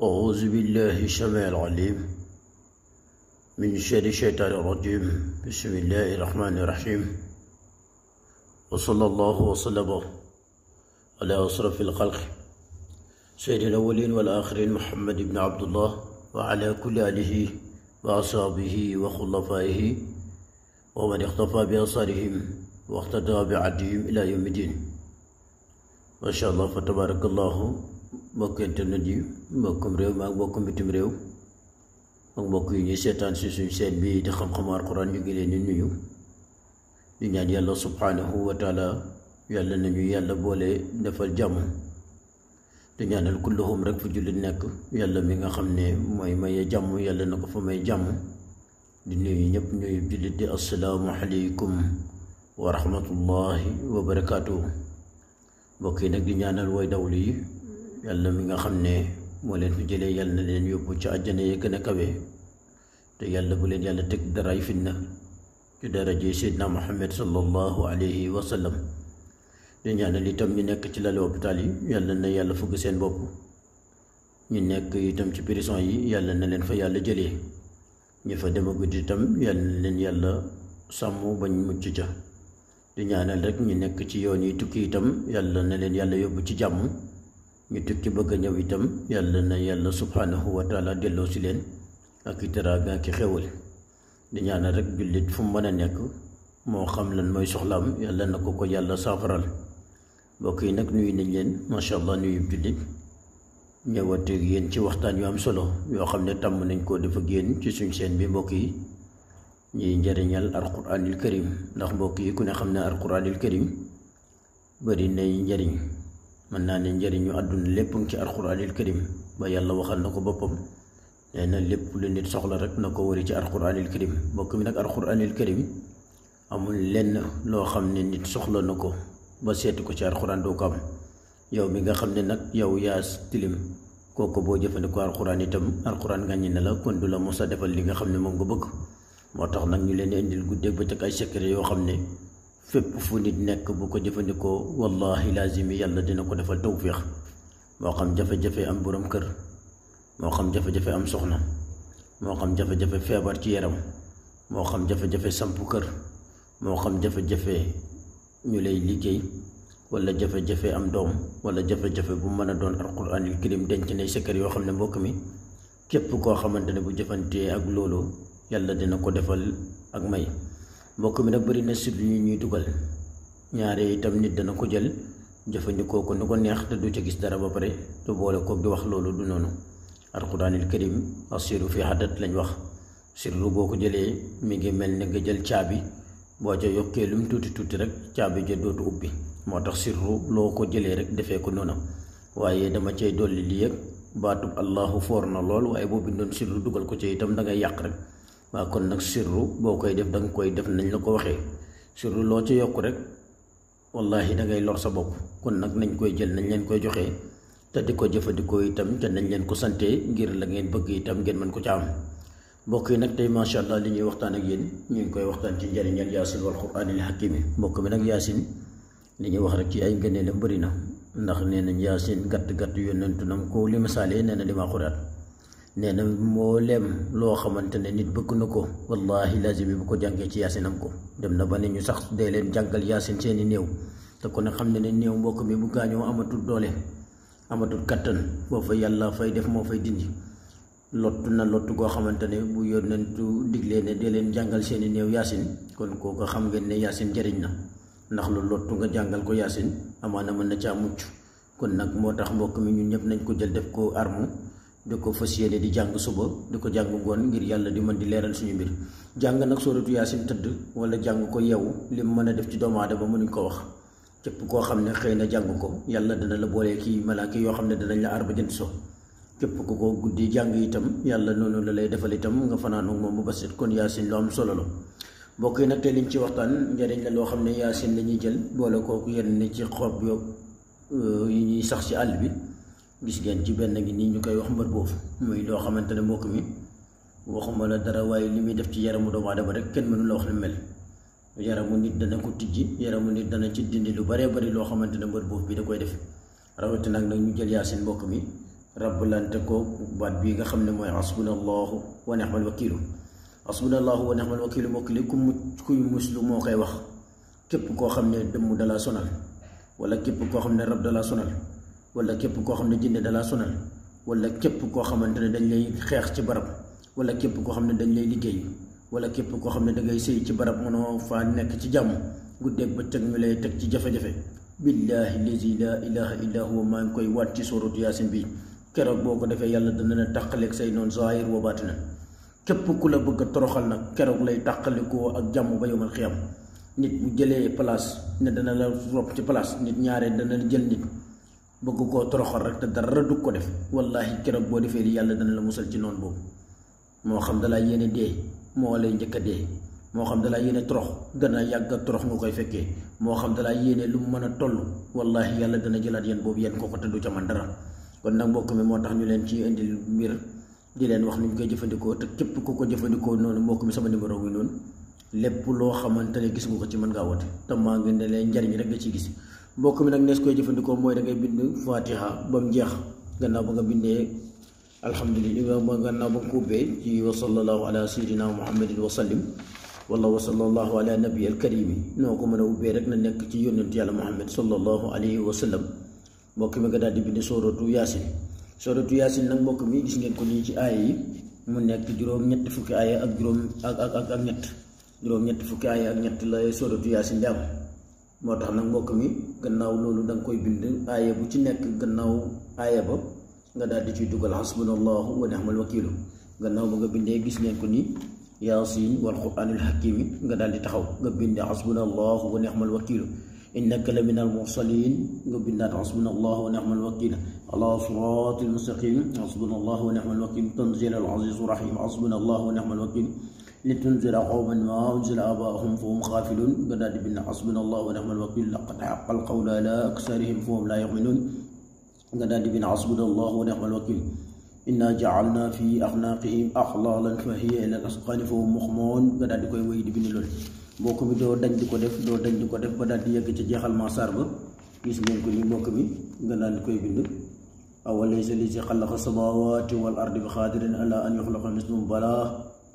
أعوذ بالله السميع العليم من شر الشيطان الرجيم. بسم الله الرحمن الرحيم. وصلى الله وسلم على أشرف الخلق سيد الأولين والآخرين محمد بن عبد الله وعلى كل آله وأصحابه وخلفائه ومن اختفى بأثرهم واقتدى بعهدهم إلى يوم الدين. ما شاء الله فتبارك الله. mbokk internet yi mbokkum réew mi ak mbokkum bitim réew ak mbokk yi ñuy seetaan si suñ seen bi di xam-xamu alquran ñu ngi leen di nuyu di ñaan yàlla subhanahu wa taala yàlla nañu yàlla boole defal jàmm di ñaanal kulluhum rek fu jullit nekk yàlla mi nga xam ne mooy maye jàmm yàlla na ko fa may jàmm di nuyu ñëpp nuyu jullit di assalaamu aleykum wa rahmatullahi wa barakaatuhu. mbokk yi nag di ñaanal way dawlu yi yàlla mi nga xam ne moo leen fi jëlee yàlla na leen yóbbu ci àjjana yi gën a kawe te yàlla bu leen yàlla teg daraay fitna ci daraje Seydina Muhammad sallallahu alayhi wa sallam. di ñaanal itam ñu nekk ci lali hôpital yi yàlla na yàlla fugg seen bopp, ñu nekk itam ci prison yi yàlla na leen fa yàlla jëlee, ñu fa demagut itam yàlla na leen yàlla sàmm bañ mucc ca. di ñaanal rek ñu nekk ci yoon yi tukki itam yàlla na leen yàlla yóbbu ci jàmm, ñu tukki bëgg a ñëw itam yàlla na yàlla subhanahu wa taala delloo si leen ak i teraanga ak i xewal. di ñaanal rek jullit fu mu mën a nekk moo xam lan mooy soxlaam yàlla na ko yàlla saafaral. mbokk yi nag nuyu nañ leen macha allah nuyu jullit ñëwateeg yéen ci waxtaan yu am solo yoo xam ne tàmm nañ koo def ak yéen ci suñ seen bi mbokk yi ñuy njëriñal alquranil karim, ndax mbokk yi ku ne xam ne alquranil karim bari nay njëriñ. mën naa ne njëriñu àdduna lépp ci alquranil karim ba yàlla waxal na ko boppam, nee na lépp lu nit soxla rek na ko wari ci alquranil karim. mbokk mi nag alquranil karim amul lenn loo xam ne nit soxla na ko ba seeti ko ci alquran doo ko am. yow mi nga xam ne nag yow yaa tilim kooku boo jëfandikoo alquran itam alquran ngàññi na la kon du la mos a defal li nga xam ne moom nga bëgg. moo tax nag ñu leen di indil guddeeg bëccëg ay secret yoo xam ne fépp fu nit nekk bu ko jëfandikoo wallahi lazimi yàlla dina ko defal tawfiix. moo xam jafe-jafe am borom kër, moo xam jafe-jafe am soxna, moo xam jafe-jafe feebar ci yaram, moo xam jafe-jafe sampu kër, moo xam jafe-jafe ñu lay liggéey, wala jafe-jafe am doom, wala jafe-jafe bu mën a doon alquranil karim denc nay secret yoo xam ne mbokk mi képp koo xamante ne bu jëfantee ak loolu yàlla dina ko defal ak may. mbokk mi nag bëri na site yu ñuy dugal, ñaare itam nit dana ko jël jëfandikoo ko nu ko neex te du ca gis dara ba pare te boole koog di wax loolu du noonu. alquranil karim asiru fi hadat lañ wax. sirru boo ko jëlee mi ngi mel ne nga jël caabi boo ca yokkee lum tuuti tuuti rek caabi ja dootu ubbi. moo tax sirru loo ko jëlee rek defee ko noonu. waaye dama cay dolli lii yëg baatub allahu foor na lool, waaye boo bindoon sirru dugal ko ci itam da ngay yàq rek. waaw kon nag sirru boo koy def da nga koy def nañ la ko waxee. sirru loo ci yokk rek wallahi da ngay lor sa bopp. kon nag nañ koy jël nañ leen koy joxee te di ko jëfandikoo itam te nañ leen ko santee ngir la ngeen bëgg itam ngeen mën ko ca am. mbokk yi nag tey macha allah li ñuy waxtaan ak yéen ñu ngi koy waxtaan ci njëriñal yaasin wal quraanil hakim. mbokk mi nag yaasin li ñuy wax rek ci ay ngëneelam bëri na, ndax nee nañ yaasin gàtt yónnentu nam ko li misaalee nee na li maa xuraat. nee na mbooleem loo xamante ne nit bëgg na ko wallahi lazimi bu ko jàngee ci yaasin am ko. dem na ba ne ñu sax dee leen jàngal yaasin seeni néew, te ko ne xam ne ne néew mbokk mi bu gaañoo amatul doole, amatul kattan, boo fa yàlla fay def moo fay dindi. lottu na lottu goo xamante ne bu yónnentu diglee ne dee leen jàngal seeni néew yaasin, kon kooku xam ngeen ne yaasin njëriñ na, ndax lu lottu nga jàngal ko yaasin amaana mën na caa mucc. kon nag moo tax mbokk mi ñun ñëpp nañ ko jël def ko armu di ko fas yéene di jàng suba di ko jàng ngoon ngir yàlla di mën di leeral suñu mbir. jàng nag sóoratu yaasin tëdd wala jàng ko yeewu li mu mën a def ci doomu aadama mënuñ ko wax. képp koo xam ne xëy na jàng ko yàlla dana la boolee kii malaaka yoo xam ne danañ la aar ba jënt so. képp ku ko guddi jàng itam yàlla noonu la lay defal itam nga fanaanu moom bu basit. kon yaasin lu am solo la. mbokk yi nag te liñ ci waxtaan njëriñ la loo xam ne yaasin la ñuy jël boole kooku yenn ci xob yi ñuy sax ci àll bi. gis ngeen ci benn ngi nii ñu koy wax mbër boofu, muy loo xamante ne mbokk mi waxuma la dara waaye li muy def ci yaramu doomu aadama rek kenn mënu la wax lu mel. yaramu nit dana ko tijji, yaramu nit dana ci dindi lu baree bari loo xamante ne mbër boobu bi da koy def. rawatina nag ñu jël yaasin mbokk mi rabbalante ko baat bii nga xam ne mooy hasbunallahu wa ni'mal wakiilu. hasbunallahu wa ni'mal wakiilu mbokk li kuy muslu moo koy wax. képp koo xam ne dëmm dalaa sonal wala képp koo xam ne rab dalaa sonal wala képp koo xam ne jinne dalaa sonal wala képp koo xamante ne dañ lay xeex ci barab wala képp koo xam ne dañ lay liggéey wala képp koo xam ne da ngay sëy ci barab mënoo faa nekk ci jàmm guddeeg bëccëg ñu lay teg ci jafe-jafe. billaahi lazi laa ilaaha illaa huwa maa ngi koy waat ci suuratu yaasin bi keroog boo ko defee yàlla dana la tàqaleeg say noonu zaahir wa baatina. képp ku la bëgg a toroxal nag keroog lay tàqalikoo ak jàmm ba yawmal xiyaam. nit bu jëlee place ne dana la rob ci place nit ñaaree dana jël nit bëgg koo toroxal rek te dara du ko def wallahi keroog boo defee li yàlla dana la musal ci noonu boobu. moo xam dalaa yéene dee moo lay njëkk a dee moo xam dalaa yéene torox dana yàgg a torox nga koy fekkee moo xam dalaa yéene lu mu mën a toll wallahi yàlla dana jëlaat yéen boobu yéen ko te du ca man dara. kon nag mbokk mi moo tax ñu leen ci indil mbir di leen wax ni ñu koy jëfandikoo te képp ku ko jëfandikoo noonu mbokk mi sama numéro bi noonu lépp loo xamante ne gis nga ko ci mën ngaa woote te maa ngi ne leen njariñ rek nga ciy gis. mbokk mi nag nees koy jëfandikoo mooy da ngay bind fatiha ba mu jeex gannaaw ba nga bindee alhamdulilah gannaaw ba nga ko ubbee ci wa sallallahu ala sayyidina muhammadin wa sallim wala wa sallallahu ala nabi al karimi noo ko mën a ubbee rek na nekk ci yónnent yàlla muhammad sallallahu alayhi wa sallam. mbokk mi nga daal di bind sooratu yaasin nag mbokk mi gis ngeen ko nii ci aaya yi mu nekk juróom-ñetti fukki aaya ak ñett juróom-ñetti fukki aaya ak ñett la sooratu yaasin jàmm. moo tax nag mbokk mi gannaaw loolu da nga koy bind aaya bu ci nekk gannaaw aaya ba nga daal di ciy dugal hasbunallahu wa ni'mal wakiilu. gannaaw ba nga bindee gis ngeen ko ni yaasin wal quraanil hakiim nga daal di taxaw nga bind hasbunallahu wa ni'mal wakiilu. innaka la minal mursaliin nga bindaat hasbunallahu wa ni'mal wakiil ala siraatil mustaqiim hasbunallahu wa ni'mal wakiil tanziilal aziizir rahiim hasbunallahu wa ni'mal wakiil litunzira qawman maa unzira aabaa'uhum fahum gaafiluun nga daal di bind hasbunallahu wa ni'mal wakiil laqad haqqal qawlu alaa aksarihim fahum laa yu'minuun nga daal di bind hasbunallahu wa ni'mal wakiil innaa ja'alnaa fi a'naaqihim aghlaalan fa hiya ilal azqaani fahum muqmahuun nga daal di koy wéy di bind loolu. mbokk mi doo dañ di ko def ba daal di yegg ci jeexal maasaar ba gis ngeen ko ni mbokk mi nga daal di koy bind awalaysa llazii xalaqa samaawaati wal arda bi qaadirin alaa an yaxluqa mislahum balaa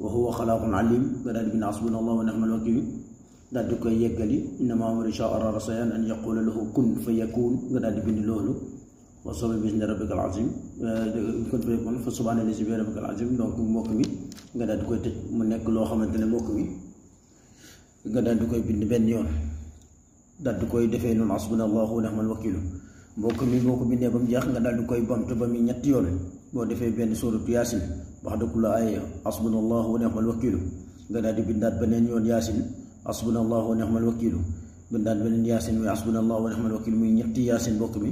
wa huwa xalaaqun aliim nga daal di bind hasbunallahu wa ni'mal wakiil daal di koy yeggali innamaa amruhu izaa araada shay'an an yaquula lahu kun fayakuun nga daal di bind loolu wa subhaana bismi rabbikal aziim kun fayakuun fa subhaana llazii bi rabbikal aziim. donc mbokk mi nga daal di koy tëj mu nekk loo xamante ne mbokk mi nga daal di koy bind benn yoon daal di koy defee noonu hasbunallahu wa ni'mal wakiilu. mbokk mi boo ko bindee ba mu jeex nga daal di koy bamtu ba mu ñetti yoon boo defee benn suuratu yaasin wax dëgg la ay hasbunallahu wa ni'mal wakiilu nga daal di bindaat beneen yoon yaasin hasbunallahu wa ni'mal wakiilu bindaat beneen yaasin muy hasbunallahu wa ni'mal wakiilu muy ñetti yaasin mbokk mi.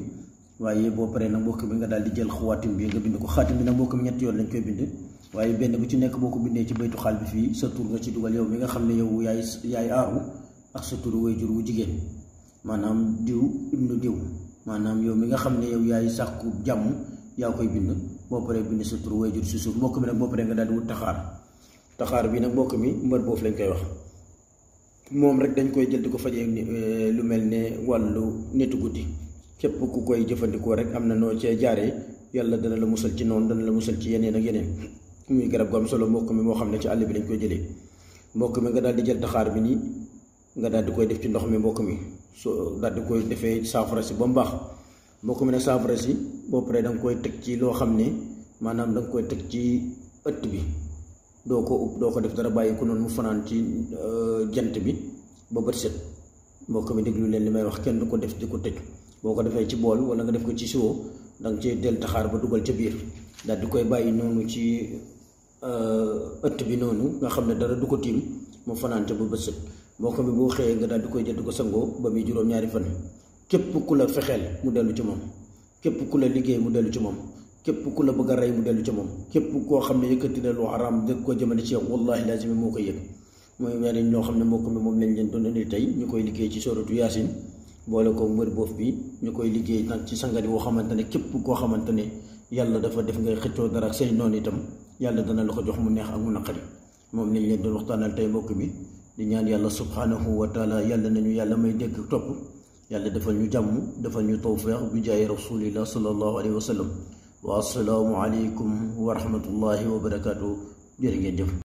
waaye boo paree nag mbokk mi nga daal di jël xawaatim bi nga bind ko xaatim bi nag mbokk mi ñetti yoon lañ koy bind waaye benn bu ci nekk boo ko bindee ci baytu xaal bi fii sa tur nga ci dugal yow mi nga xam ne yow yaay aaru ak sa turu way jur wu jigéen maanaam diw ibnu diw maanaam yow mi nga xam ne yow yaay sàkku jàmm yaa koy bind boo paree bind sa turu way jur si suuf mbokk mi nag boo paree nga daal di wut taxaar bi nag mbokk mi mbër boofu lañ koy wax moom rek dañ koy jël di ko fajee lu mel ne wàllu nitu guddi képp ku koy jëfandikoo rek am na noo cee jaaree yàlla dana la musal ci noonu dana la musal ci yeneen ak yeneen muy garab gu am solo mbokk mi moo xam ne ci àll bi lañ koy jëlee. mbokk mi nga daal di jël taxaar bi nii nga daal di koy def ci ndox mi mbokk mi soo daal di koy defee saafara si ba mu baax mbokk mi nag saafara si boo paree da nga koy teg ci loo xam ne maanaam da nga koy teg ci ëtt bi doo ko def dara bàyyi ko noonu mu fanaan ci jant bi ba bët set mbokk mi déglu leen li may wax kenn du ko def di ko tëj. boo ko defee ci bool wala nga def ko ci siwo da nga cee del taxaar ba dugal ca biir daal di koy bàyyi noonu ci ëtt bi noonu nga xam ne dara du ko tiim mu fanaan ca ba bët set mbokk mi boo xëyee nga daal di koy jël di ko sangoo ba muy juróom-ñaari fan. képp ku la fexeel mu dellu ci moom képp ku la liggéey mu dellu ci moom képp ku la bëgg a rey mu dellu ci moom képp koo xam ne yëkkati na lu xaraam dëgg ko jëmale ci yow wallahi lazim moo koy yëg. mooy weeriñ ñoo xam ne mbokk mi moom lañ leen doon indi tey ñu koy liggéey ci sooratu yaasin boole ko mbër boof bi ñu koy liggéey nag ci sangat woo xamante ne képp koo xamante ne yàlla dafa def ngay xëccoo dara ak say noonu itam yàlla dana la ko jox mu neex ak mu naqari moom lañ leen doon waxtaanal tey mbokk mi di ñaan yàlla subhanahu wa taala yàlla nañu yàlla may dégg topp yàlla defal ñu jàmm defal ñu tawfiq bi jaay rasulillah sallallahu alayhi wa sallam wa assalaamu aleykum wa rahmatullahi wa barakaatu jërë ngeen jëf